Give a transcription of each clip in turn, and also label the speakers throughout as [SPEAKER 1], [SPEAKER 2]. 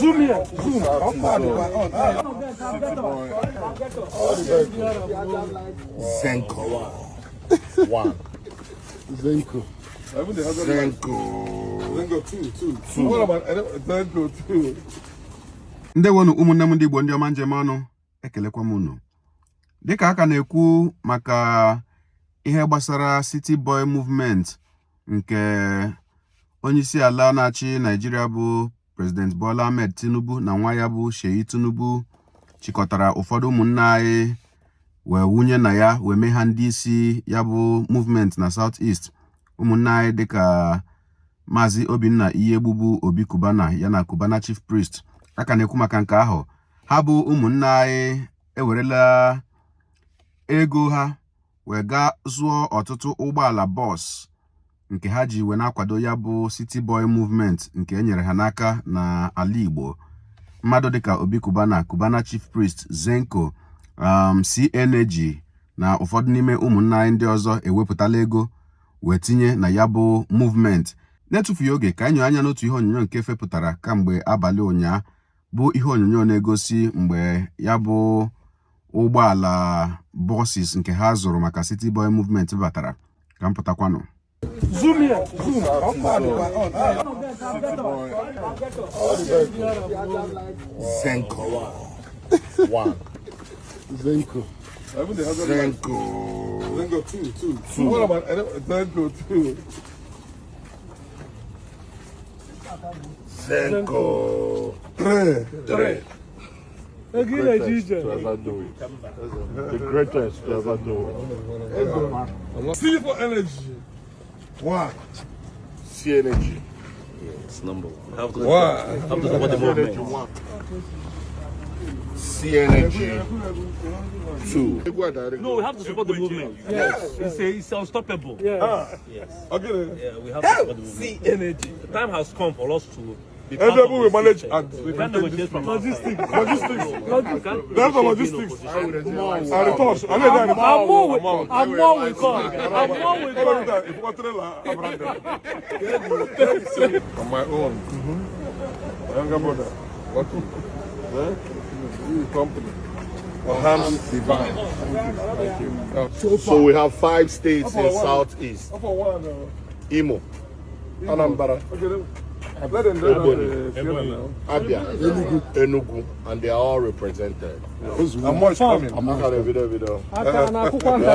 [SPEAKER 1] Zoom here. Zoom.
[SPEAKER 2] Zenko. One.
[SPEAKER 3] Zenko.
[SPEAKER 2] Zenko.
[SPEAKER 3] Zenko two, two. Two. What about Zenko two?
[SPEAKER 4] Ndewonu, ụmụnne m ndị Igbo, ndị ọma njem ọnụ, ekelekwa m unu. Dịka aka na-ekwu maka ihe gbasara City Boy Movement nke onyeisi ala na-achị Naijiria bụ President Bola Ahmed Tinubu na nwa ya bụ Seyi Tinubu chịkọtara ụfọdụ ụmụnne anyị wee wunye na ya, wee mee ha ndị isi ya bụ movement na South East, ụmụnne anyị dịka Maazị Obinna Iyiegbu, Obi Cubana, ya na Cubana Chief Priest. Aka na-ekwu maka nke ahụ, ha bụ ụmụnne anyị ewerela ego ha wee gaa zụọ ọtụtụ ụgbọala bọs nke ha ji wee na-akwado ya bụ City Boy Movement nke e nyere ha n'aka na ala Igbo. Mmadụ dịka Obi Cubana, Cubana Chief Priest, Zenko, CNG na ụfọdụ n'ime ụmụnne anyị ndị ọzọ ewepụtala ego wee tinye na ya bụ movement. Na-etufughị oge, ka anyị nyoo anya n'otu ihe onyonyo nke fepụtara kamgbe abalị ụnyaa, bụ ihe onyonyo na-egosi mgbe ya bụ ụgbọala buses nke ha zụrụ maka City Boy Movement batara. Ka m pụtakwanụ.
[SPEAKER 1] Zoom here. Zoom.
[SPEAKER 2] City Boy. Zenko. One.
[SPEAKER 3] Zenko.
[SPEAKER 2] Zenko.
[SPEAKER 3] Zenko two, two. Two. What about Zenko two?
[SPEAKER 2] Zenko.
[SPEAKER 3] Three.
[SPEAKER 2] Three.
[SPEAKER 1] Ego ị na-eje ije.
[SPEAKER 2] To ever do it. The greatest to ever do it.
[SPEAKER 3] C for energy. One.
[SPEAKER 2] C energy.
[SPEAKER 5] It's number one. Have to,
[SPEAKER 3] One.
[SPEAKER 5] have to support the movement.
[SPEAKER 2] C energy. Two.
[SPEAKER 5] No, we have to support the movement.
[SPEAKER 1] Yes.
[SPEAKER 5] It's unstoppable.
[SPEAKER 1] Yes.
[SPEAKER 5] Yes.
[SPEAKER 3] Okay.
[SPEAKER 5] Yeah, we have to support the movement.
[SPEAKER 6] See energy.
[SPEAKER 5] The time has come for us to be part
[SPEAKER 3] Every
[SPEAKER 5] of
[SPEAKER 3] we
[SPEAKER 5] the
[SPEAKER 3] manage
[SPEAKER 5] system.
[SPEAKER 3] and
[SPEAKER 5] We can't negotiate from outside.
[SPEAKER 3] Logistics.
[SPEAKER 5] We can't
[SPEAKER 3] That's the
[SPEAKER 5] negotiate being
[SPEAKER 3] logistics.
[SPEAKER 5] opposition.
[SPEAKER 3] And the touch. I mean, that.
[SPEAKER 1] And more will, and more will come. And more will come.
[SPEAKER 3] If you want trailer, I'm On my own. My younger brother. Lucky. Eh? You company. Ohams Divine. Thank you.
[SPEAKER 2] So we have five states in Southeast.
[SPEAKER 3] For one.
[SPEAKER 2] Imo, Anambra,
[SPEAKER 3] Okay, then. Let them know that, Fiona now.
[SPEAKER 2] Abia, Enugu, and they are all represented.
[SPEAKER 3] And more is coming.
[SPEAKER 2] Aka video video.
[SPEAKER 1] Aka na akwụkwọ nta.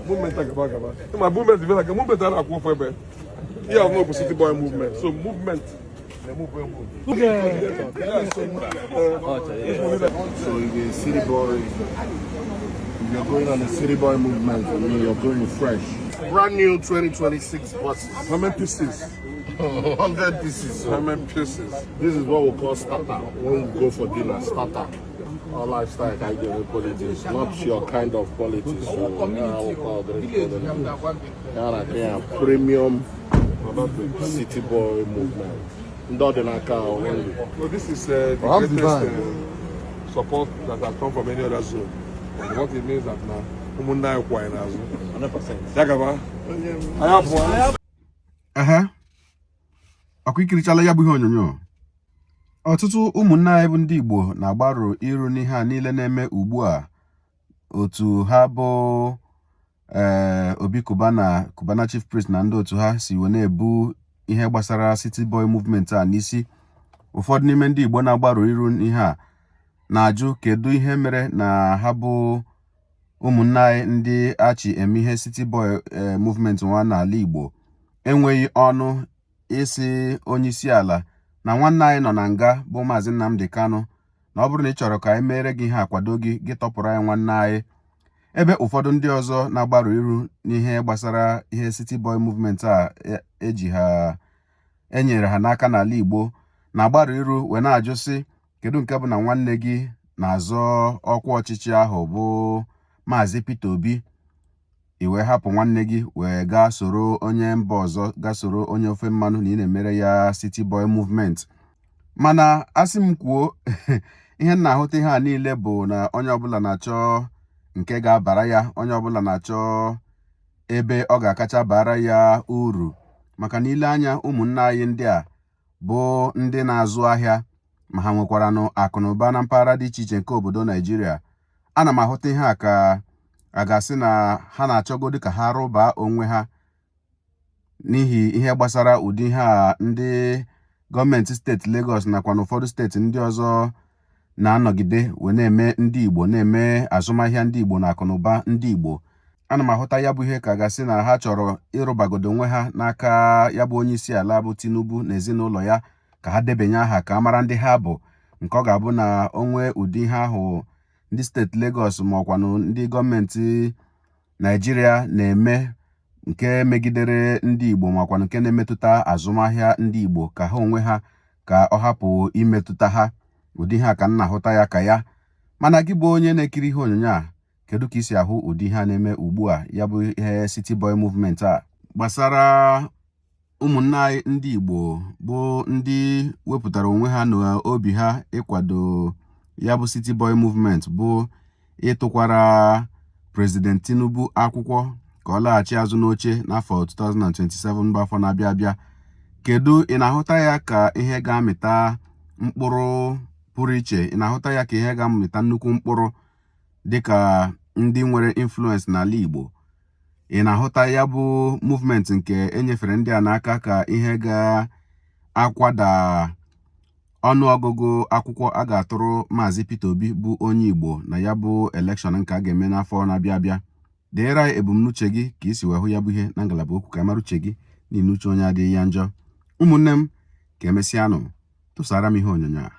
[SPEAKER 3] Movement agaba agaba. My movement is like a movement that I go for. Yeah, I've no City Boy Movement. So movement. The movement move.
[SPEAKER 2] So if you're a city boy, if you're going on the City Boy Movement with me, you're going fresh. Brand new 2026 buses.
[SPEAKER 3] How many pieces?
[SPEAKER 2] 100 pieces.
[SPEAKER 3] How
[SPEAKER 2] So
[SPEAKER 3] many pieces?
[SPEAKER 2] this is what we call starter when we go for dinner. Starter. Our lifestyle kind of politics, not your kind of politics. So, yeah, we call it yeah, premium City Boy Movement. Ndị ọdịnaka only.
[SPEAKER 3] So this is the greatest support that has come from any other zone. And what it means that now, ụmụnne anyị kwụ anyị n'azụ.
[SPEAKER 5] 100%.
[SPEAKER 3] Ya gaba. Anyị abụọ.
[SPEAKER 4] Ehe, ọkwa ikirichala ya bụ ihe onyonyo. Ọtụtụ ụmụnne anyị bụ ndị Igbo na-agbarụ iru n'ihe a niile na-eme ugbu a. Otu ha bụ Obi Cubana, Cubana Chief Priest na ndị otu ha si wee na-ebu ihe gbasara City Boy Movement a n'isi, ụfọdụ n'ime ndị Igbo na-agbarụ iru n'ihe a na-ajụ kedu ihe mere na ha bụ ụmụnne anyị ndị achị eme ihe City Boy Movement nwa n'ala Igbo enweghị ọnụ isi onye isi ala na nwanne anyị nọ na nga bụ Maazị Nnamdi Kanu, na ọ bụrụ na ị chọrọ ka anyị mere gị ihe akwado gị, gị tọpụrụ anyị nwanne anyị. Ebe ụfọdụ ndị ọzọ na-agbarụ iru n'ihe gbasara ihe City Boy Movement a eji ha enyere ha n'aka n'ala Igbo na-agbarụ iru wee na-ajụ sị, kedu nke bụ na nwanne gị na-azọ ọkwa ọchịchị ahụ bụ Maazị Peter Obi, i wee hapụ nwanne gị wee gaa soro onye mba ọzọ, gaa soro onye ofe mmanụ na ị na-emere ya City Boy Movement? Mana asị m kwuo, ihe m na-ahụta ihe a niile bụ na onye ọbụla na-achọ nke ga-abara ya, onye ọbụla na-achọ ebe ọ ga-akacha bara ya uru, maka na ile anya ụmụnne anyị ndị a Bụ ndị na-azụ ahịa ma ha nwekwaranụ akụnụba na mpaghara dị iche iche nke obodo Naijiria. Ana m ahụta ihe a ka a ga-asị na ha na-achọgodu ka ha rụbaa onwe ha n'ihi ihe gbasara ụdị ihe a ndị gọọmenti steeti Lagos nakwa n'ụfọdụ steeti ndị ọzọ na-anọgide wee na-eme ndị Igbo, na-eme azụmahịa ndị Igbo na akụnụba ndị Igbo. Ana m ahụta ya bụ ihe ka gasị na ha chọrọ ịrụbagodo onwe ha n'aka ya bụ onye isi ala bụ Tinubu na ezinụlọ ya, ka ha debanye aha ka a mara ndị ha bụ, nke ọ ga-abụ na onwe ụdị ihe ahụ ndị steeti Lagos ma ọkwanụ ndị gọọmenti Naijiria na-eme nke megidere ndị Igbo, makwanụ nke na-emetụta azụmahịa ndị Igbo, ka ha onwe ha ka ọ hapụ imetụta ha. Ụdị ihe a ka m na-ahụta ya ka ya. Mana gị bụ onye na-ekiri ihe onyonyo a, kedu ka ị si ahụ ụdị ihe a na-eme ugbu a, ya bụ ihe City Boy Movement a gbasara ụmụnne anyị ndị Igbo bụ ndị wepụtara onwe ha n'obi ha ịkwado ya bụ City Boy Movement, bụ ịtụkwara President Tinubu akwụkwọ ka ọ laghachi azụ n'oche n'afọ 2027, bụ afọ na-abịa abịa? Kedu ị na-ahụta ya ka ihe ga-amịta mkpụrụ pụrụ iche? Ị na-ahụta ya ka ihe ga-amịta nnukwu mkpụrụ dịka ndị nwere influence n'ala Igbo? Ị na-ahụta ya bụ movement nke enyefere ndị a n'aka ka ihe ga-akwada ọnụọgụgụ akwụkwọ a ga-atụrụ Maazị Peter Obi, bụ onye Igbo, na ya bụ election nke a ga-eme n'afọ na-abịa abịa? Deere anyị ebumnuche gị ka isi wee hụ ya bụ ihe na ngalaba okwu, ka mara uche gị, n'ihi na uche onye adịghị ya njọ. Ụmụnne m, ka emesịanụ. Tụsara m ihe onyonyo a.